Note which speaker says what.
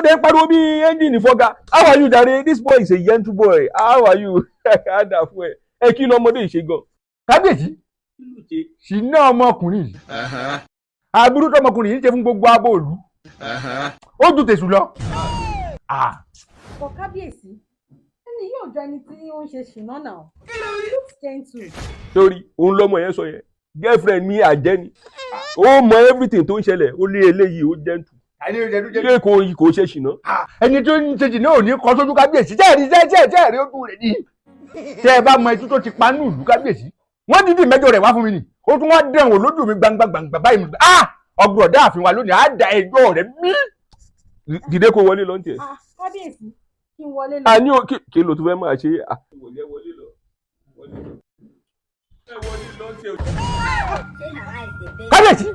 Speaker 1: Dẹ̀ ń pariwo bí ẹ́ńjìnì fọ́gà. How are you jàre? This boy is a gentle boy. How are you? Á dà fún ẹ. Ẹ kí lọmọdé yìí ṣe gan?
Speaker 2: Kábíyèsí, ṣìnà ọmọkùnrin yìí, aburú tọmọkùnrin yìí ń ṣe fún gbogbo abo ìlú, ó ju tèṣù lọ.
Speaker 3: But kábíyèsí, ẹni yóò jọ ẹni tí ó ń ṣe ṣìnà náà. He looks gentle.
Speaker 1: Sórí òun lọmọ yẹn sọ yẹn, girlfriend mi àjẹ́ ni. Ó mọ everything tó ń ṣẹlẹ̀. Ó lé eléyìí, ó gentle. Ilé kò ṣe ṣìnà.
Speaker 2: Ẹni tó ń ṣe ṣìnà ò ní kọ sójú, kábíyèsí. Tẹ́ẹ̀rí tẹ́ẹ̀rí ojú rẹ̀ ní. Tẹ́ ẹ bá mọ ẹtú tó ti pa ní ìlú, kábíyèsí, wọ́n dídì mẹ́jọ rẹ̀ wá fún mi nì. Ó tún wá dẹ̀wọ̀n lójú mi gbangba gbangba báyìí. Ah, ọgbọ̀n dáàfin wa lónìí, á da ẹjọ́ rẹ̀ mí.
Speaker 1: Dìde kó wọlé lọ ní tiẹ̀.
Speaker 3: Ah, kábíyèsí, kí n wọlé lọ?
Speaker 1: A ní o kí ló tún fẹ́ máa ṣe? Ah, wọlé wọlé lọ, wọlé lọ. Ẹ wọlé lọ ní tiẹ̀.
Speaker 2: Kábíyèsí.